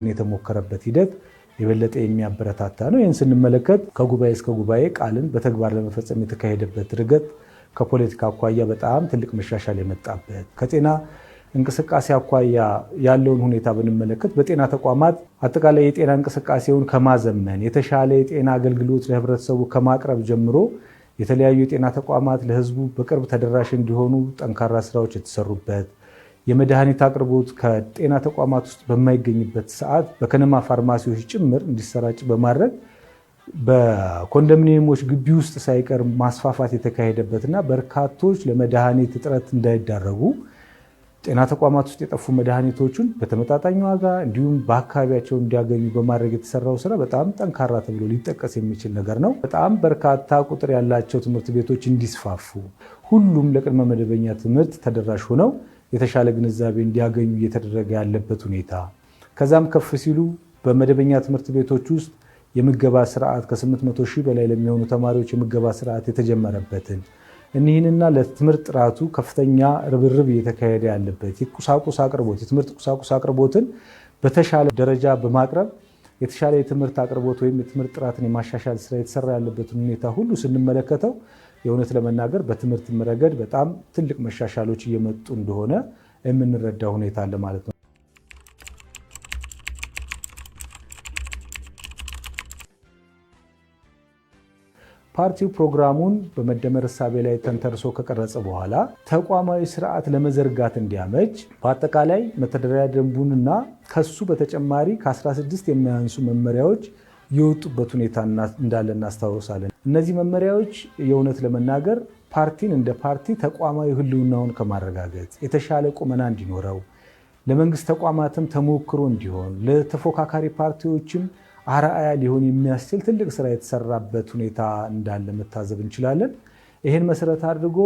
የተሞከረበት ሂደት የበለጠ የሚያበረታታ ነው። ይህን ስንመለከት ከጉባኤ እስከ ጉባኤ ቃልን በተግባር ለመፈጸም የተካሄደበት ርገት ከፖለቲካ አኳያ በጣም ትልቅ መሻሻል የመጣበት፣ ከጤና እንቅስቃሴ አኳያ ያለውን ሁኔታ ብንመለከት በጤና ተቋማት አጠቃላይ የጤና እንቅስቃሴውን ከማዘመን፣ የተሻለ የጤና አገልግሎት ለህብረተሰቡ ከማቅረብ ጀምሮ የተለያዩ የጤና ተቋማት ለህዝቡ በቅርብ ተደራሽ እንዲሆኑ ጠንካራ ስራዎች የተሰሩበት፣ የመድኃኒት አቅርቦት ከጤና ተቋማት ውስጥ በማይገኝበት ሰዓት በከነማ ፋርማሲዎች ጭምር እንዲሰራጭ በማድረግ በኮንዶሚኒየሞች ግቢ ውስጥ ሳይቀር ማስፋፋት የተካሄደበትና በርካቶች ለመድኃኒት እጥረት እንዳይዳረጉ ጤና ተቋማት ውስጥ የጠፉ መድኃኒቶችን በተመጣጣኝ ዋጋ እንዲሁም በአካባቢያቸው እንዲያገኙ በማድረግ የተሰራው ስራ በጣም ጠንካራ ተብሎ ሊጠቀስ የሚችል ነገር ነው። በጣም በርካታ ቁጥር ያላቸው ትምህርት ቤቶች እንዲስፋፉ፣ ሁሉም ለቅድመ መደበኛ ትምህርት ተደራሽ ሆነው የተሻለ ግንዛቤ እንዲያገኙ እየተደረገ ያለበት ሁኔታ፣ ከዛም ከፍ ሲሉ በመደበኛ ትምህርት ቤቶች ውስጥ የምገባ ስርዓት ከ800 ሺህ በላይ ለሚሆኑ ተማሪዎች የምገባ ስርዓት የተጀመረበትን፣ እኒህንና ለትምህርት ጥራቱ ከፍተኛ ርብርብ እየተካሄደ ያለበት፣ የቁሳቁስ አቅርቦት የትምህርት ቁሳቁስ አቅርቦትን በተሻለ ደረጃ በማቅረብ የተሻለ የትምህርት አቅርቦት ወይም የትምህርት ጥራትን የማሻሻል ስራ የተሰራ ያለበትን ሁኔታ ሁሉ ስንመለከተው የእውነት ለመናገር በትምህርት ረገድ በጣም ትልቅ መሻሻሎች እየመጡ እንደሆነ የምንረዳ ሁኔታ አለ ማለት ነው። ፓርቲው ፕሮግራሙን በመደመር እሳቤ ላይ ተንተርሶ ከቀረጸ በኋላ ተቋማዊ ስርዓት ለመዘርጋት እንዲያመች በአጠቃላይ መተዳደሪያ ደንቡንና ከሱ በተጨማሪ ከ16 የሚያንሱ መመሪያዎች የወጡበት ሁኔታ እንዳለ እናስታውሳለን። እነዚህ መመሪያዎች የእውነት ለመናገር ፓርቲን እንደ ፓርቲ ተቋማዊ ሕልውናውን ከማረጋገጥ የተሻለ ቁመና እንዲኖረው፣ ለመንግስት ተቋማትም ተሞክሮ እንዲሆን፣ ለተፎካካሪ ፓርቲዎችም አርአያ ሊሆን የሚያስችል ትልቅ ስራ የተሰራበት ሁኔታ እንዳለ መታዘብ እንችላለን። ይህን መሰረት አድርጎ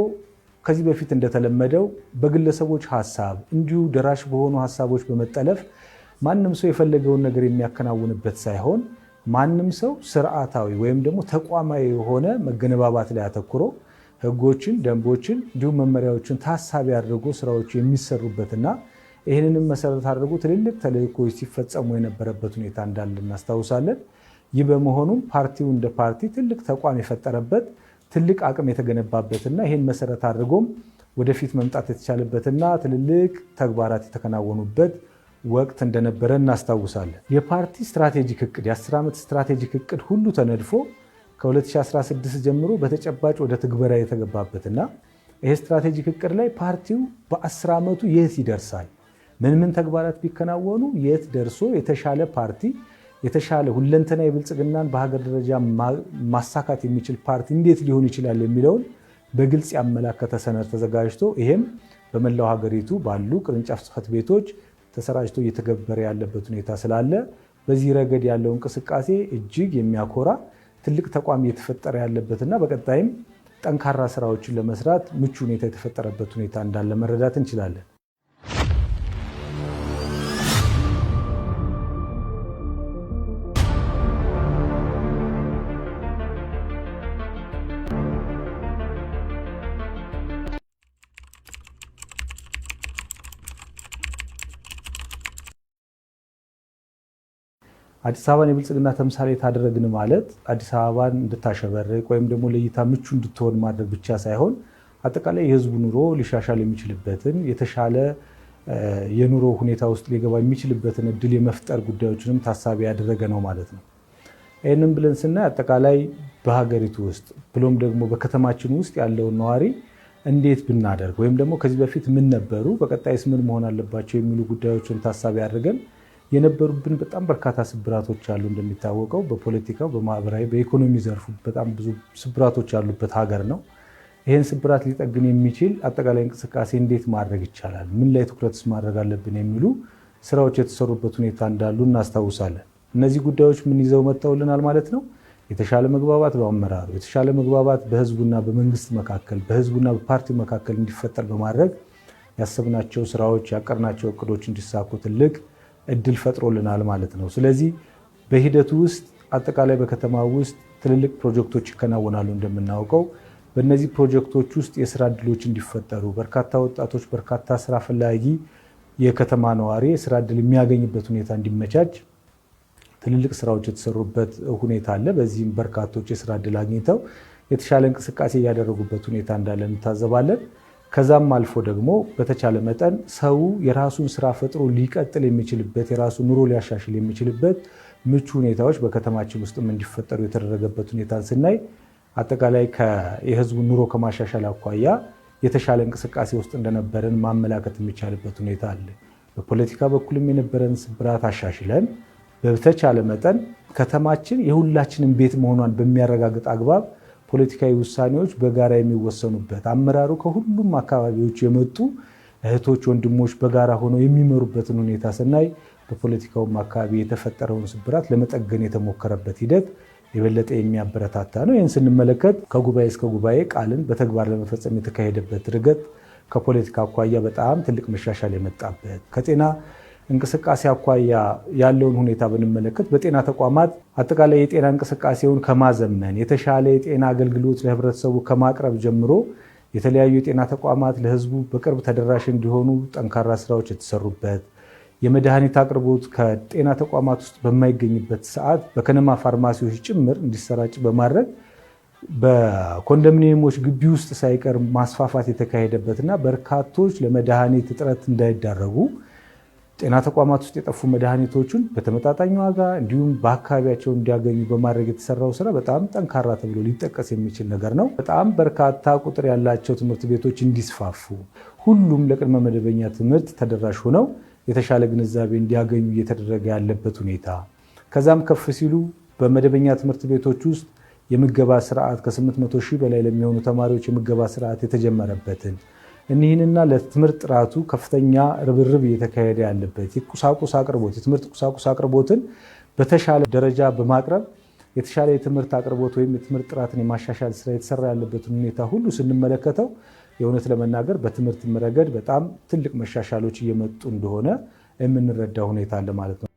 ከዚህ በፊት እንደተለመደው በግለሰቦች ሀሳብ እንዲሁ ደራሽ በሆኑ ሀሳቦች በመጠለፍ ማንም ሰው የፈለገውን ነገር የሚያከናውንበት ሳይሆን ማንም ሰው ስርዓታዊ ወይም ደግሞ ተቋማዊ የሆነ መገነባባት ላይ አተኩሮ ህጎችን፣ ደንቦችን እንዲሁም መመሪያዎችን ታሳቢ አድርጎ ስራዎች የሚሰሩበትና ይህንንም መሰረት አድርጎ ትልልቅ ተልእኮች ሲፈጸሙ የነበረበት ሁኔታ እንዳለ እናስታውሳለን። ይህ በመሆኑም ፓርቲው እንደ ፓርቲ ትልቅ ተቋም የፈጠረበት፣ ትልቅ አቅም የተገነባበትና ይህን መሰረት አድርጎም ወደፊት መምጣት የተቻለበትና ትልልቅ ተግባራት የተከናወኑበት ወቅት እንደነበረ እናስታውሳለን። የፓርቲ ስትራቴጂክ እቅድ፣ የ10 ዓመት ስትራቴጂክ እቅድ ሁሉ ተነድፎ ከ2016 ጀምሮ በተጨባጭ ወደ ትግበራ የተገባበትና ይሄ ስትራቴጂክ እቅድ ላይ ፓርቲው በ10 ዓመቱ የት ይደርሳል፣ ምን ምን ተግባራት ቢከናወኑ የት ደርሶ የተሻለ ፓርቲ፣ የተሻለ ሁለንተና የብልጽግናን በሀገር ደረጃ ማሳካት የሚችል ፓርቲ እንዴት ሊሆን ይችላል የሚለውን በግልጽ ያመላከተ ሰነድ ተዘጋጅቶ ይሄም በመላው ሀገሪቱ ባሉ ቅርንጫፍ ጽሕፈት ቤቶች ተሰራጭቶ እየተገበረ ያለበት ሁኔታ ስላለ በዚህ ረገድ ያለው እንቅስቃሴ እጅግ የሚያኮራ፣ ትልቅ ተቋም እየተፈጠረ ያለበትና በቀጣይም ጠንካራ ስራዎችን ለመስራት ምቹ ሁኔታ የተፈጠረበት ሁኔታ እንዳለ መረዳት እንችላለን። አዲስ አበባን የብልጽግና ተምሳሌት አደረግን ማለት አዲስ አበባን እንድታሸበርቅ ወይም ደግሞ ለእይታ ምቹ እንድትሆን ማድረግ ብቻ ሳይሆን አጠቃላይ የህዝቡ ኑሮ ሊሻሻል የሚችልበትን፣ የተሻለ የኑሮ ሁኔታ ውስጥ ሊገባ የሚችልበትን እድል የመፍጠር ጉዳዮችንም ታሳቢ ያደረገ ነው ማለት ነው። ይህንን ብለን ስናይ አጠቃላይ በሀገሪቱ ውስጥ ብሎም ደግሞ በከተማችን ውስጥ ያለውን ነዋሪ እንዴት ብናደርግ ወይም ደግሞ ከዚህ በፊት ምን ነበሩ፣ በቀጣይስ ምን መሆን አለባቸው የሚሉ ጉዳዮችን ታሳቢ አድርገን የነበሩብን በጣም በርካታ ስብራቶች አሉ። እንደሚታወቀው በፖለቲካው፣ በማህበራዊ፣ በኢኮኖሚ ዘርፉ በጣም ብዙ ስብራቶች ያሉበት ሀገር ነው። ይህን ስብራት ሊጠግን የሚችል አጠቃላይ እንቅስቃሴ እንዴት ማድረግ ይቻላል፣ ምን ላይ ትኩረትስ ማድረግ አለብን የሚሉ ስራዎች የተሰሩበት ሁኔታ እንዳሉ እናስታውሳለን። እነዚህ ጉዳዮች ምን ይዘው መጥተውልናል ማለት ነው? የተሻለ መግባባት በአመራሩ፣ የተሻለ መግባባት በህዝቡና በመንግስት መካከል፣ በህዝቡና በፓርቲው መካከል እንዲፈጠር በማድረግ ያሰብናቸው ስራዎች፣ ያቀድናቸው እቅዶች እንዲሳኩ ትልቅ እድል ፈጥሮልናል ማለት ነው። ስለዚህ በሂደቱ ውስጥ አጠቃላይ በከተማ ውስጥ ትልልቅ ፕሮጀክቶች ይከናወናሉ። እንደምናውቀው በእነዚህ ፕሮጀክቶች ውስጥ የስራ እድሎች እንዲፈጠሩ በርካታ ወጣቶች፣ በርካታ ስራ ፈላጊ የከተማ ነዋሪ የስራ እድል የሚያገኝበት ሁኔታ እንዲመቻች ትልልቅ ስራዎች የተሰሩበት ሁኔታ አለ። በዚህም በርካቶች የስራ እድል አግኝተው የተሻለ እንቅስቃሴ እያደረጉበት ሁኔታ እንዳለ እንታዘባለን። ከዛም አልፎ ደግሞ በተቻለ መጠን ሰው የራሱን ስራ ፈጥሮ ሊቀጥል የሚችልበት፣ የራሱን ኑሮ ሊያሻሽል የሚችልበት ምቹ ሁኔታዎች በከተማችን ውስጥም እንዲፈጠሩ የተደረገበት ሁኔታን ስናይ አጠቃላይ የህዝቡን ኑሮ ከማሻሻል አኳያ የተሻለ እንቅስቃሴ ውስጥ እንደነበረን ማመላከት የሚቻልበት ሁኔታ አለ። በፖለቲካ በኩልም የነበረን ስብራት አሻሽለን በተቻለ መጠን ከተማችን የሁላችንም ቤት መሆኗን በሚያረጋግጥ አግባብ ፖለቲካዊ ውሳኔዎች በጋራ የሚወሰኑበት፣ አመራሩ ከሁሉም አካባቢዎች የመጡ እህቶች፣ ወንድሞች በጋራ ሆነው የሚመሩበትን ሁኔታ ስናይ በፖለቲካውም አካባቢ የተፈጠረውን ስብራት ለመጠገን የተሞከረበት ሂደት የበለጠ የሚያበረታታ ነው። ይህን ስንመለከት ከጉባኤ እስከ ጉባኤ ቃልን በተግባር ለመፈጸም የተካሄደበት ርገት ከፖለቲካ አኳያ በጣም ትልቅ መሻሻል የመጣበት፣ ከጤና እንቅስቃሴ አኳያ ያለውን ሁኔታ ብንመለከት በጤና ተቋማት አጠቃላይ የጤና እንቅስቃሴውን ከማዘመን፣ የተሻለ የጤና አገልግሎት ለህብረተሰቡ ከማቅረብ ጀምሮ የተለያዩ የጤና ተቋማት ለህዝቡ በቅርብ ተደራሽ እንዲሆኑ ጠንካራ ስራዎች የተሰሩበት፣ የመድኃኒት አቅርቦት ከጤና ተቋማት ውስጥ በማይገኝበት ሰዓት በከነማ ፋርማሲዎች ጭምር እንዲሰራጭ በማድረግ በኮንዶሚኒየሞች ግቢ ውስጥ ሳይቀር ማስፋፋት የተካሄደበትና በርካቶች ለመድኃኒት እጥረት እንዳይዳረጉ ጤና ተቋማት ውስጥ የጠፉ መድኃኒቶችን በተመጣጣኝ ዋጋ እንዲሁም በአካባቢያቸው እንዲያገኙ በማድረግ የተሰራው ስራ በጣም ጠንካራ ተብሎ ሊጠቀስ የሚችል ነገር ነው። በጣም በርካታ ቁጥር ያላቸው ትምህርት ቤቶች እንዲስፋፉ፣ ሁሉም ለቅድመ መደበኛ ትምህርት ተደራሽ ሆነው የተሻለ ግንዛቤ እንዲያገኙ እየተደረገ ያለበት ሁኔታ፣ ከዛም ከፍ ሲሉ በመደበኛ ትምህርት ቤቶች ውስጥ የምገባ ስርዓት ከ800 ሺህ በላይ ለሚሆኑ ተማሪዎች የምገባ ስርዓት የተጀመረበትን፣ እኒህንና ለትምህርት ጥራቱ ከፍተኛ ርብርብ እየተካሄደ ያለበት የቁሳቁስ አቅርቦት፣ የትምህርት ቁሳቁስ አቅርቦትን በተሻለ ደረጃ በማቅረብ የተሻለ የትምህርት አቅርቦት ወይም የትምህርት ጥራትን የማሻሻል ስራ የተሰራ ያለበትን ሁኔታ ሁሉ ስንመለከተው የእውነት ለመናገር በትምህርት ረገድ በጣም ትልቅ መሻሻሎች እየመጡ እንደሆነ የምንረዳ ሁኔታ አለ ማለት ነው።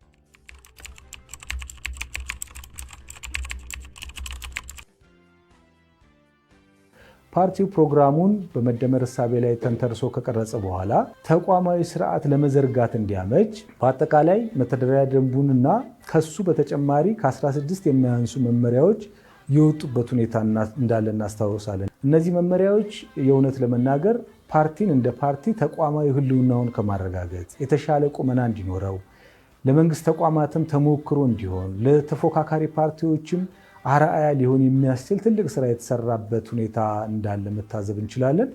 ፓርቲው ፕሮግራሙን በመደመር እሳቤ ላይ ተንተርሶ ከቀረጸ በኋላ ተቋማዊ ስርዓት ለመዘርጋት እንዲያመች በአጠቃላይ መተዳደሪያ ደንቡንና ከሱ በተጨማሪ ከ16 የማያንሱ መመሪያዎች የወጡበት ሁኔታ እንዳለ እናስታውሳለን። እነዚህ መመሪያዎች የእውነት ለመናገር ፓርቲን እንደ ፓርቲ ተቋማዊ ሕልውናውን ከማረጋገጥ የተሻለ ቁመና እንዲኖረው፣ ለመንግስት ተቋማትም ተሞክሮ እንዲሆን፣ ለተፎካካሪ ፓርቲዎችም አርአያ ሊሆን የሚያስችል ትልቅ ስራ የተሰራበት ሁኔታ እንዳለ መታዘብ እንችላለን።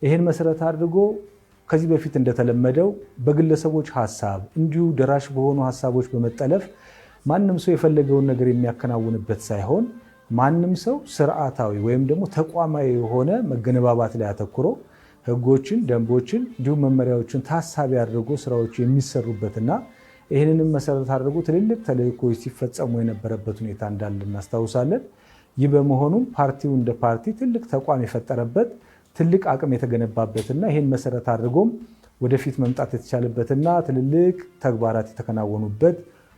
ይህን መሰረት አድርጎ ከዚህ በፊት እንደተለመደው በግለሰቦች ሀሳብ እንዲሁ ደራሽ በሆኑ ሀሳቦች በመጠለፍ ማንም ሰው የፈለገውን ነገር የሚያከናውንበት ሳይሆን ማንም ሰው ስርዓታዊ ወይም ደግሞ ተቋማዊ የሆነ መገነባባት ላይ አተኩሮ ህጎችን፣ ደንቦችን እንዲሁም መመሪያዎችን ታሳቢ አድርጎ ስራዎች የሚሰሩበትና ይህንንም መሰረት አድርጎ ትልልቅ ተልእኮዎች ሲፈጸሙ የነበረበት ሁኔታ እንዳለ እናስታውሳለን። ይህ በመሆኑም ፓርቲው እንደ ፓርቲ ትልቅ ተቋም የፈጠረበት፣ ትልቅ አቅም የተገነባበትና ይህን መሰረት አድርጎም ወደፊት መምጣት የተቻለበትና ትልልቅ ተግባራት የተከናወኑበት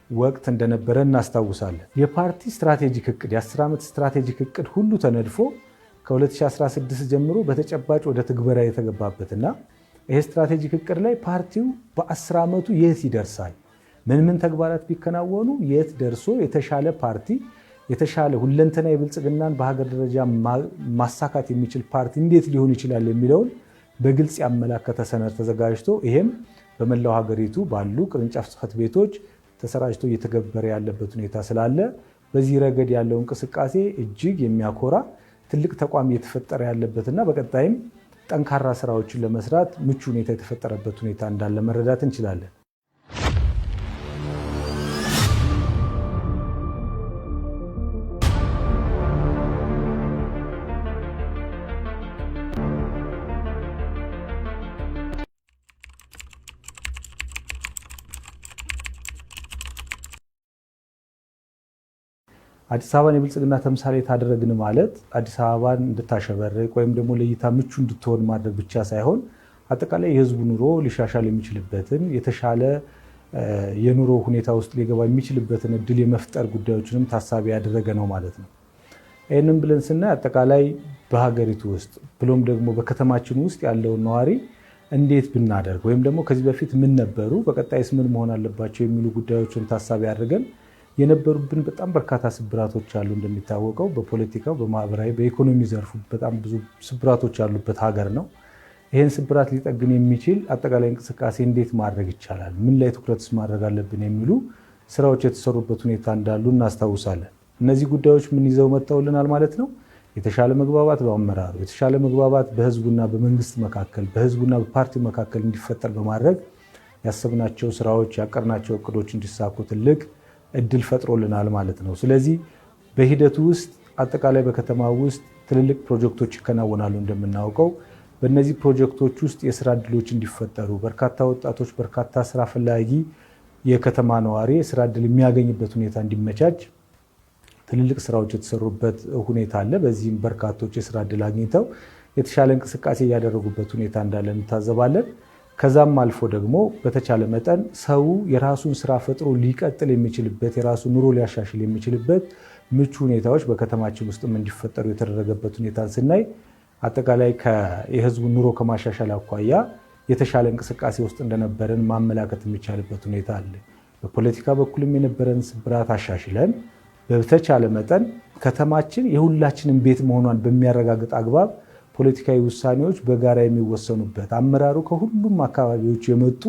ወቅት እንደነበረ እናስታውሳለን። የፓርቲ ስትራቴጂክ እቅድ፣ የ10 ዓመት ስትራቴጂክ እቅድ ሁሉ ተነድፎ ከ2016 ጀምሮ በተጨባጭ ወደ ትግበራ የተገባበትና ይሄ ስትራቴጂክ እቅድ ላይ ፓርቲው በ10 ዓመቱ የት ይደርሳል፣ ምን ምን ተግባራት ቢከናወኑ የት ደርሶ የተሻለ ፓርቲ፣ የተሻለ ሁለንተና የብልጽግናን በሀገር ደረጃ ማሳካት የሚችል ፓርቲ እንዴት ሊሆን ይችላል የሚለውን በግልጽ ያመላከተ ሰነድ ተዘጋጅቶ ይሄም በመላው ሀገሪቱ ባሉ ቅርንጫፍ ጽሕፈት ቤቶች ተሰራጭቶ እየተገበረ ያለበት ሁኔታ ስላለ በዚህ ረገድ ያለው እንቅስቃሴ እጅግ የሚያኮራ፣ ትልቅ ተቋም እየተፈጠረ ያለበትና በቀጣይም ጠንካራ ስራዎችን ለመስራት ምቹ ሁኔታ የተፈጠረበት ሁኔታ እንዳለ መረዳት እንችላለን። አዲስ አበባን የብልጽግና ተምሳሌት አደረግን ማለት አዲስ አበባን እንድታሸበርቅ ወይም ደግሞ ለእይታ ምቹ እንድትሆን ማድረግ ብቻ ሳይሆን አጠቃላይ የህዝቡ ኑሮ ሊሻሻል የሚችልበትን፣ የተሻለ የኑሮ ሁኔታ ውስጥ ሊገባ የሚችልበትን እድል የመፍጠር ጉዳዮችንም ታሳቢ ያደረገ ነው ማለት ነው። ይህንን ብለን ስናይ አጠቃላይ በሀገሪቱ ውስጥ ብሎም ደግሞ በከተማችን ውስጥ ያለውን ነዋሪ እንዴት ብናደርግ ወይም ደግሞ ከዚህ በፊት ምን ነበሩ፣ በቀጣይስ ምን መሆን አለባቸው የሚሉ ጉዳዮችን ታሳቢ አድርገን የነበሩብን በጣም በርካታ ስብራቶች አሉ። እንደሚታወቀው በፖለቲካው፣ በማህበራዊ፣ በኢኮኖሚ ዘርፉ በጣም ብዙ ስብራቶች ያሉበት ሀገር ነው። ይህን ስብራት ሊጠግን የሚችል አጠቃላይ እንቅስቃሴ እንዴት ማድረግ ይቻላል፣ ምን ላይ ትኩረትስ ማድረግ አለብን የሚሉ ስራዎች የተሰሩበት ሁኔታ እንዳሉ እናስታውሳለን። እነዚህ ጉዳዮች ምን ይዘው መጥተውልናል ማለት ነው? የተሻለ መግባባት በአመራሩ፣ የተሻለ መግባባት በህዝቡና በመንግስት መካከል፣ በህዝቡና በፓርቲው መካከል እንዲፈጠር በማድረግ ያሰብናቸው ስራዎች፣ ያቀድናቸው እቅዶች እንዲሳኩ ትልቅ እድል ፈጥሮልናል ማለት ነው። ስለዚህ በሂደቱ ውስጥ አጠቃላይ በከተማ ውስጥ ትልልቅ ፕሮጀክቶች ይከናወናሉ። እንደምናውቀው በእነዚህ ፕሮጀክቶች ውስጥ የስራ እድሎች እንዲፈጠሩ በርካታ ወጣቶች፣ በርካታ ስራ ፈላጊ የከተማ ነዋሪ የስራ እድል የሚያገኝበት ሁኔታ እንዲመቻች ትልልቅ ስራዎች የተሰሩበት ሁኔታ አለ። በዚህም በርካቶች የስራ እድል አግኝተው የተሻለ እንቅስቃሴ እያደረጉበት ሁኔታ እንዳለ እንታዘባለን። ከዛም አልፎ ደግሞ በተቻለ መጠን ሰው የራሱን ስራ ፈጥሮ ሊቀጥል የሚችልበት፣ የራሱን ኑሮ ሊያሻሽል የሚችልበት ምቹ ሁኔታዎች በከተማችን ውስጥም እንዲፈጠሩ የተደረገበት ሁኔታን ስናይ አጠቃላይ የህዝቡን ኑሮ ከማሻሻል አኳያ የተሻለ እንቅስቃሴ ውስጥ እንደነበረን ማመላከት የሚቻልበት ሁኔታ አለ። በፖለቲካ በኩልም የነበረን ስብራት አሻሽለን በተቻለ መጠን ከተማችን የሁላችንም ቤት መሆኗን በሚያረጋግጥ አግባብ ፖለቲካዊ ውሳኔዎች በጋራ የሚወሰኑበት፣ አመራሩ ከሁሉም አካባቢዎች የመጡ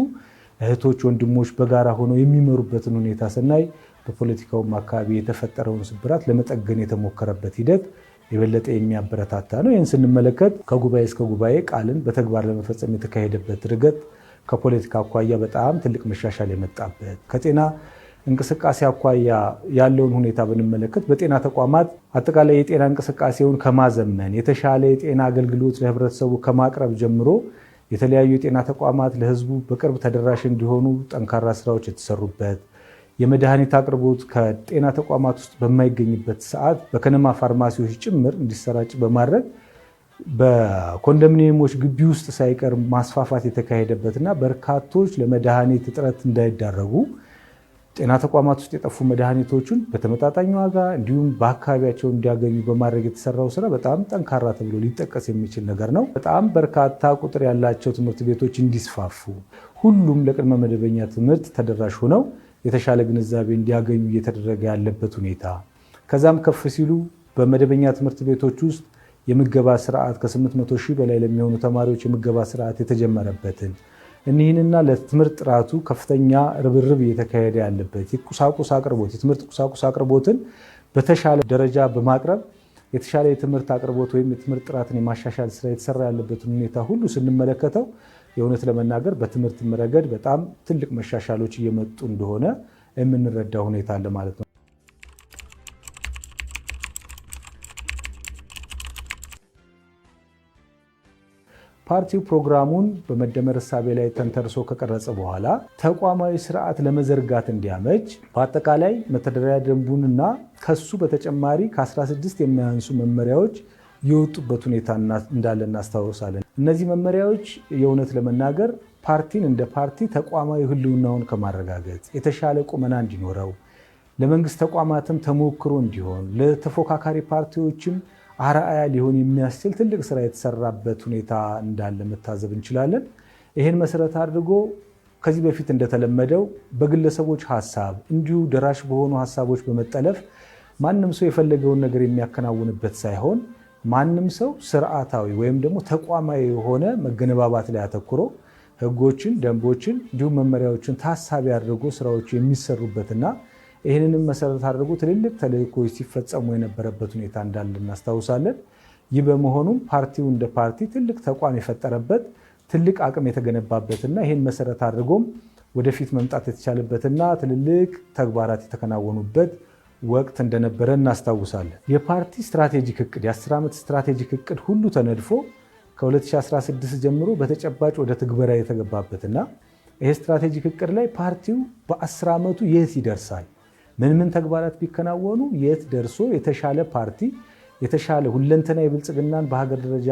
እህቶች፣ ወንድሞች በጋራ ሆነው የሚመሩበትን ሁኔታ ስናይ በፖለቲካውም አካባቢ የተፈጠረውን ስብራት ለመጠገን የተሞከረበት ሂደት የበለጠ የሚያበረታታ ነው። ይህን ስንመለከት ከጉባኤ እስከ ጉባኤ ቃልን በተግባር ለመፈጸም የተካሄደበት ርገት ከፖለቲካ አኳያ በጣም ትልቅ መሻሻል የመጣበት፣ ከጤና እንቅስቃሴ አኳያ ያለውን ሁኔታ ብንመለከት በጤና ተቋማት አጠቃላይ የጤና እንቅስቃሴውን ከማዘመን፣ የተሻለ የጤና አገልግሎት ለህብረተሰቡ ከማቅረብ ጀምሮ የተለያዩ የጤና ተቋማት ለህዝቡ በቅርብ ተደራሽ እንዲሆኑ ጠንካራ ስራዎች የተሰሩበት፣ የመድኃኒት አቅርቦት ከጤና ተቋማት ውስጥ በማይገኝበት ሰዓት በከነማ ፋርማሲዎች ጭምር እንዲሰራጭ በማድረግ በኮንዶሚኒየሞች ግቢ ውስጥ ሳይቀር ማስፋፋት የተካሄደበትና በርካቶች ለመድኃኒት እጥረት እንዳይዳረጉ ጤና ተቋማት ውስጥ የጠፉ መድኃኒቶችን በተመጣጣኝ ዋጋ እንዲሁም በአካባቢያቸው እንዲያገኙ በማድረግ የተሰራው ስራ በጣም ጠንካራ ተብሎ ሊጠቀስ የሚችል ነገር ነው። በጣም በርካታ ቁጥር ያላቸው ትምህርት ቤቶች እንዲስፋፉ፣ ሁሉም ለቅድመ መደበኛ ትምህርት ተደራሽ ሆነው የተሻለ ግንዛቤ እንዲያገኙ እየተደረገ ያለበት ሁኔታ፣ ከዛም ከፍ ሲሉ በመደበኛ ትምህርት ቤቶች ውስጥ የምገባ ስርዓት ከ800 ሺህ በላይ ለሚሆኑ ተማሪዎች የምገባ ስርዓት የተጀመረበትን፣ እኒህንና ለትምህርት ጥራቱ ከፍተኛ ርብርብ እየተካሄደ ያለበት፣ የቁሳቁስ አቅርቦት፣ የትምህርት ቁሳቁስ አቅርቦትን በተሻለ ደረጃ በማቅረብ የተሻለ የትምህርት አቅርቦት ወይም የትምህርት ጥራትን የማሻሻል ስራ የተሰራ ያለበትን ሁኔታ ሁሉ ስንመለከተው የእውነት ለመናገር በትምህርት ረገድ በጣም ትልቅ መሻሻሎች እየመጡ እንደሆነ የምንረዳ ሁኔታ አለ ማለት ነው። ፓርቲው ፕሮግራሙን በመደመር እሳቤ ላይ ተንተርሶ ከቀረጸ በኋላ ተቋማዊ ስርዓት ለመዘርጋት እንዲያመች በአጠቃላይ መተዳደሪያ ደንቡንና ከሱ በተጨማሪ ከ16 የማያንሱ መመሪያዎች የወጡበት ሁኔታ እንዳለ እናስታውሳለን። እነዚህ መመሪያዎች የእውነት ለመናገር ፓርቲን እንደ ፓርቲ ተቋማዊ ሕልውናውን ከማረጋገጥ የተሻለ ቁመና እንዲኖረው፣ ለመንግስት ተቋማትም ተሞክሮ እንዲሆን፣ ለተፎካካሪ ፓርቲዎችም አርአያ ሊሆን የሚያስችል ትልቅ ስራ የተሰራበት ሁኔታ እንዳለ መታዘብ እንችላለን። ይህን መሰረት አድርጎ ከዚህ በፊት እንደተለመደው በግለሰቦች ሀሳብ እንዲሁ ደራሽ በሆኑ ሀሳቦች በመጠለፍ ማንም ሰው የፈለገውን ነገር የሚያከናውንበት ሳይሆን ማንም ሰው ስርዓታዊ ወይም ደግሞ ተቋማዊ የሆነ መገነባባት ላይ አተኩሮ ህጎችን፣ ደንቦችን እንዲሁም መመሪያዎችን ታሳቢ አድርጎ ስራዎች የሚሰሩበትና ይህንንም መሰረት አድርጎ ትልልቅ ተልእኮች ሲፈጸሙ የነበረበት ሁኔታ እንዳለ እናስታውሳለን። ይህ በመሆኑም ፓርቲው እንደ ፓርቲ ትልቅ ተቋም የፈጠረበት፣ ትልቅ አቅም የተገነባበትና ይህን መሰረት አድርጎም ወደፊት መምጣት የተቻለበትና ትልልቅ ተግባራት የተከናወኑበት ወቅት እንደነበረ እናስታውሳለን። የፓርቲ ስትራቴጂክ እቅድ፣ የ10 ዓመት ስትራቴጂክ እቅድ ሁሉ ተነድፎ ከ2016 ጀምሮ በተጨባጭ ወደ ትግበራ የተገባበትና ይሄ ስትራቴጂክ እቅድ ላይ ፓርቲው በ10 ዓመቱ የት ይደርሳል፣ ምን ምን ተግባራት ቢከናወኑ የት ደርሶ የተሻለ ፓርቲ፣ የተሻለ ሁለንተና የብልጽግናን በሀገር ደረጃ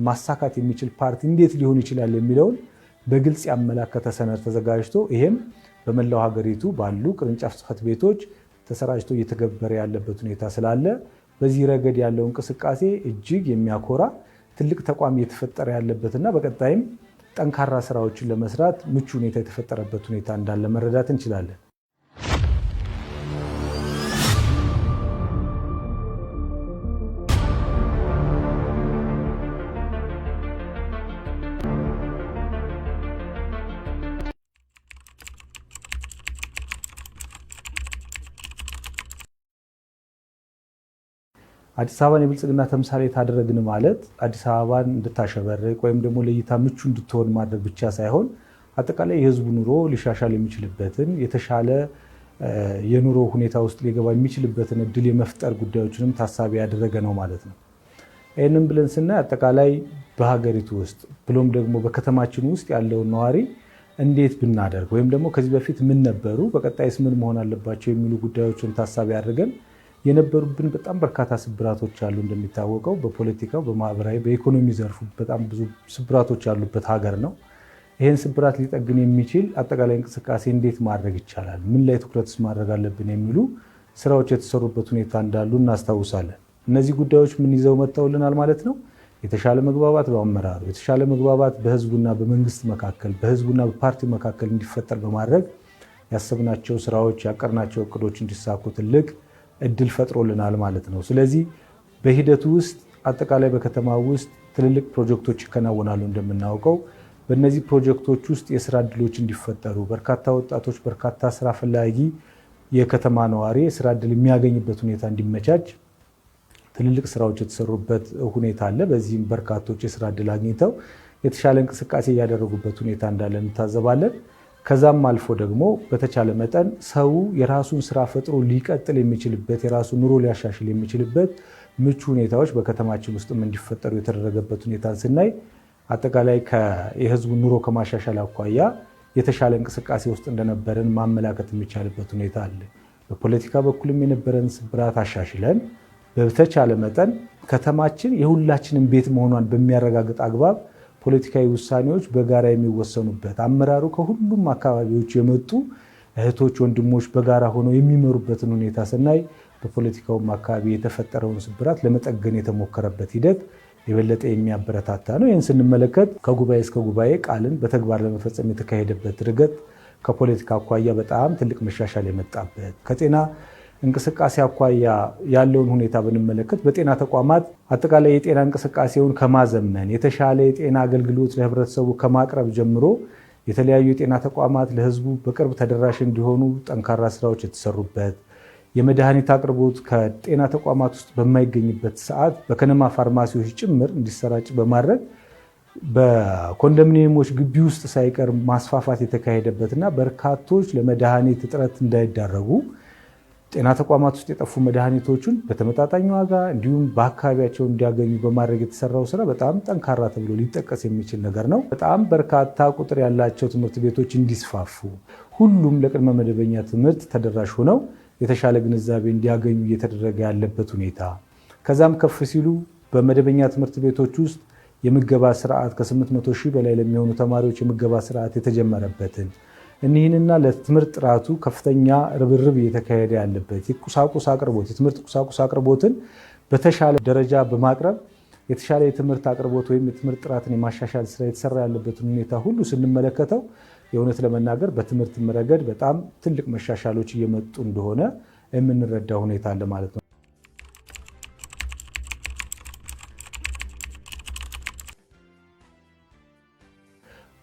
ማሳካት የሚችል ፓርቲ እንዴት ሊሆን ይችላል የሚለውን በግልጽ ያመላከተ ሰነድ ተዘጋጅቶ ይሄም በመላው ሀገሪቱ ባሉ ቅርንጫፍ ጽሕፈት ቤቶች ተሰራጭቶ እየተገበረ ያለበት ሁኔታ ስላለ በዚህ ረገድ ያለው እንቅስቃሴ እጅግ የሚያኮራ፣ ትልቅ ተቋም እየተፈጠረ ያለበትና በቀጣይም ጠንካራ ስራዎችን ለመስራት ምቹ ሁኔታ የተፈጠረበት ሁኔታ እንዳለ መረዳት እንችላለን። አዲስ አበባን የብልጽግና ተምሳሌት አደረግን ማለት አዲስ አበባን እንድታሸበርቅ ወይም ደግሞ ለእይታ ምቹ እንድትሆን ማድረግ ብቻ ሳይሆን አጠቃላይ የህዝቡ ኑሮ ሊሻሻል የሚችልበትን፣ የተሻለ የኑሮ ሁኔታ ውስጥ ሊገባ የሚችልበትን እድል የመፍጠር ጉዳዮችንም ታሳቢ ያደረገ ነው ማለት ነው። ይህንም ብለን ስናይ አጠቃላይ በሀገሪቱ ውስጥ ብሎም ደግሞ በከተማችን ውስጥ ያለውን ነዋሪ እንዴት ብናደርግ ወይም ደግሞ ከዚህ በፊት ምን ነበሩ፣ በቀጣይስ ምን መሆን አለባቸው የሚሉ ጉዳዮችን ታሳቢ አድርገን የነበሩብን በጣም በርካታ ስብራቶች አሉ። እንደሚታወቀው በፖለቲካው፣ በማህበራዊ፣ በኢኮኖሚ ዘርፉ በጣም ብዙ ስብራቶች ያሉበት ሀገር ነው። ይህን ስብራት ሊጠግን የሚችል አጠቃላይ እንቅስቃሴ እንዴት ማድረግ ይቻላል፣ ምን ላይ ትኩረትስ ማድረግ አለብን የሚሉ ስራዎች የተሰሩበት ሁኔታ እንዳሉ እናስታውሳለን። እነዚህ ጉዳዮች ምን ይዘው መጥተውልናል ማለት ነው? የተሻለ መግባባት በአመራሩ፣ የተሻለ መግባባት በህዝቡና በመንግስት መካከል፣ በህዝቡና በፓርቲው መካከል እንዲፈጠር በማድረግ ያሰብናቸው ስራዎች፣ ያቀድናቸው እቅዶች እንዲሳኩ ትልቅ እድል ፈጥሮልናል ማለት ነው። ስለዚህ በሂደቱ ውስጥ አጠቃላይ በከተማ ውስጥ ትልልቅ ፕሮጀክቶች ይከናወናሉ። እንደምናውቀው በእነዚህ ፕሮጀክቶች ውስጥ የስራ እድሎች እንዲፈጠሩ በርካታ ወጣቶች፣ በርካታ ስራ ፈላጊ የከተማ ነዋሪ የስራ እድል የሚያገኝበት ሁኔታ እንዲመቻች ትልልቅ ስራዎች የተሰሩበት ሁኔታ አለ። በዚህም በርካቶች የስራ እድል አግኝተው የተሻለ እንቅስቃሴ እያደረጉበት ሁኔታ እንዳለ እንታዘባለን። ከዛም አልፎ ደግሞ በተቻለ መጠን ሰው የራሱን ስራ ፈጥሮ ሊቀጥል የሚችልበት፣ የራሱን ኑሮ ሊያሻሽል የሚችልበት ምቹ ሁኔታዎች በከተማችን ውስጥም እንዲፈጠሩ የተደረገበት ሁኔታን ስናይ አጠቃላይ የህዝቡን ኑሮ ከማሻሻል አኳያ የተሻለ እንቅስቃሴ ውስጥ እንደነበረን ማመላከት የሚቻልበት ሁኔታ አለ። በፖለቲካ በኩልም የነበረን ስብራት አሻሽለን በተቻለ መጠን ከተማችን የሁላችንም ቤት መሆኗን በሚያረጋግጥ አግባብ ፖለቲካዊ ውሳኔዎች በጋራ የሚወሰኑበት፣ አመራሩ ከሁሉም አካባቢዎች የመጡ እህቶች፣ ወንድሞች በጋራ ሆነው የሚመሩበትን ሁኔታ ስናይ በፖለቲካውም አካባቢ የተፈጠረውን ስብራት ለመጠገን የተሞከረበት ሂደት የበለጠ የሚያበረታታ ነው። ይህን ስንመለከት ከጉባኤ እስከ ጉባኤ ቃልን በተግባር ለመፈጸም የተካሄደበት ርገት ከፖለቲካ አኳያ በጣም ትልቅ መሻሻል የመጣበት፣ ከጤና እንቅስቃሴ አኳያ ያለውን ሁኔታ ብንመለከት በጤና ተቋማት አጠቃላይ የጤና እንቅስቃሴውን ከማዘመን፣ የተሻለ የጤና አገልግሎት ለህብረተሰቡ ከማቅረብ ጀምሮ የተለያዩ የጤና ተቋማት ለህዝቡ በቅርብ ተደራሽ እንዲሆኑ ጠንካራ ስራዎች የተሰሩበት፣ የመድኃኒት አቅርቦት ከጤና ተቋማት ውስጥ በማይገኝበት ሰዓት በከነማ ፋርማሲዎች ጭምር እንዲሰራጭ በማድረግ በኮንዶሚኒየሞች ግቢ ውስጥ ሳይቀር ማስፋፋት የተካሄደበትና በርካቶች ለመድኃኒት እጥረት እንዳይዳረጉ ጤና ተቋማት ውስጥ የጠፉ መድኃኒቶችን በተመጣጣኝ ዋጋ እንዲሁም በአካባቢያቸው እንዲያገኙ በማድረግ የተሰራው ስራ በጣም ጠንካራ ተብሎ ሊጠቀስ የሚችል ነገር ነው። በጣም በርካታ ቁጥር ያላቸው ትምህርት ቤቶች እንዲስፋፉ፣ ሁሉም ለቅድመ መደበኛ ትምህርት ተደራሽ ሆነው የተሻለ ግንዛቤ እንዲያገኙ እየተደረገ ያለበት ሁኔታ፣ ከዛም ከፍ ሲሉ በመደበኛ ትምህርት ቤቶች ውስጥ የምገባ ስርዓት ከ800 ሺህ በላይ ለሚሆኑ ተማሪዎች የምገባ ስርዓት የተጀመረበትን፣ እኒህንና ለትምህርት ጥራቱ ከፍተኛ ርብርብ እየተካሄደ ያለበት፣ የቁሳቁስ አቅርቦት፣ የትምህርት ቁሳቁስ አቅርቦትን በተሻለ ደረጃ በማቅረብ የተሻለ የትምህርት አቅርቦት ወይም የትምህርት ጥራትን የማሻሻል ስራ የተሰራ ያለበትን ሁኔታ ሁሉ ስንመለከተው የእውነት ለመናገር በትምህርት ረገድ በጣም ትልቅ መሻሻሎች እየመጡ እንደሆነ የምንረዳ ሁኔታ አለ ማለት ነው።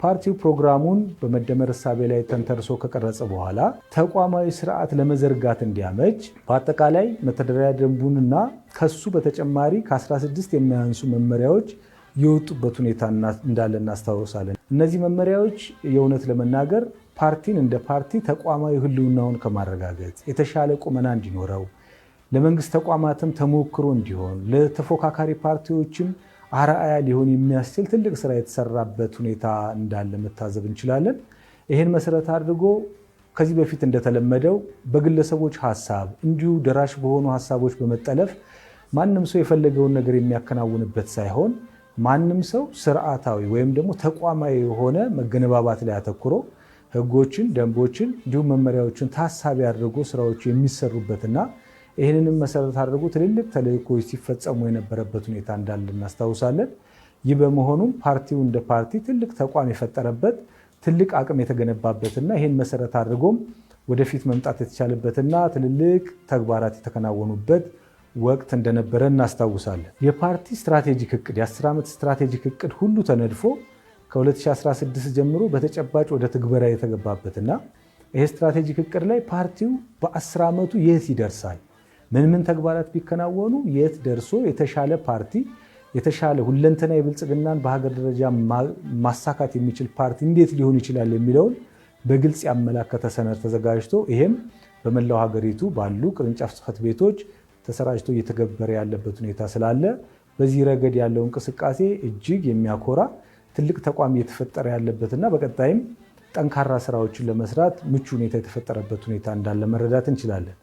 ፓርቲው ፕሮግራሙን በመደመር እሳቤ ላይ ተንተርሶ ከቀረጸ በኋላ ተቋማዊ ስርዓት ለመዘርጋት እንዲያመች በአጠቃላይ መተዳደሪያ ደንቡንና ከሱ በተጨማሪ ከ16 የማያንሱ መመሪያዎች የወጡበት ሁኔታ እንዳለ እናስታውሳለን። እነዚህ መመሪያዎች የእውነት ለመናገር ፓርቲን እንደ ፓርቲ ተቋማዊ ሕልውናውን ከማረጋገጥ የተሻለ ቁመና እንዲኖረው፣ ለመንግስት ተቋማትም ተሞክሮ እንዲሆን፣ ለተፎካካሪ ፓርቲዎችም አርአያ ሊሆን የሚያስችል ትልቅ ስራ የተሰራበት ሁኔታ እንዳለ መታዘብ እንችላለን። ይህን መሰረት አድርጎ ከዚህ በፊት እንደተለመደው በግለሰቦች ሀሳብ እንዲሁ ደራሽ በሆኑ ሀሳቦች በመጠለፍ ማንም ሰው የፈለገውን ነገር የሚያከናውንበት ሳይሆን ማንም ሰው ስርዓታዊ ወይም ደግሞ ተቋማዊ የሆነ መገነባባት ላይ አተኩሮ ህጎችን፣ ደንቦችን እንዲሁም መመሪያዎችን ታሳቢ አድርጎ ስራዎች የሚሰሩበትና ይህንንም መሰረት አድርጎ ትልልቅ ተልእኮዎች ሲፈጸሙ የነበረበት ሁኔታ እንዳለ እናስታውሳለን። ይህ በመሆኑም ፓርቲው እንደ ፓርቲ ትልቅ ተቋም የፈጠረበት፣ ትልቅ አቅም የተገነባበትና ይህን መሰረት አድርጎም ወደፊት መምጣት የተቻለበትና ትልልቅ ተግባራት የተከናወኑበት ወቅት እንደነበረ እናስታውሳለን። የፓርቲ ስትራቴጂክ እቅድ፣ የ10 ዓመት ስትራቴጂክ እቅድ ሁሉ ተነድፎ ከ2016 ጀምሮ በተጨባጭ ወደ ትግበራ የተገባበትና ይሄ ስትራቴጂክ እቅድ ላይ ፓርቲው በ10 ዓመቱ የት ይደርሳል፣ ምን ምን ተግባራት ቢከናወኑ የት ደርሶ የተሻለ ፓርቲ፣ የተሻለ ሁለንተና የብልጽግናን በሀገር ደረጃ ማሳካት የሚችል ፓርቲ እንዴት ሊሆን ይችላል የሚለውን በግልጽ ያመላከተ ሰነድ ተዘጋጅቶ ይሄም በመላው ሀገሪቱ ባሉ ቅርንጫፍ ጽሕፈት ቤቶች ተሰራጭቶ እየተገበረ ያለበት ሁኔታ ስላለ በዚህ ረገድ ያለው እንቅስቃሴ እጅግ የሚያኮራ፣ ትልቅ ተቋም እየተፈጠረ ያለበትና በቀጣይም ጠንካራ ስራዎችን ለመስራት ምቹ ሁኔታ የተፈጠረበት ሁኔታ እንዳለ መረዳት እንችላለን።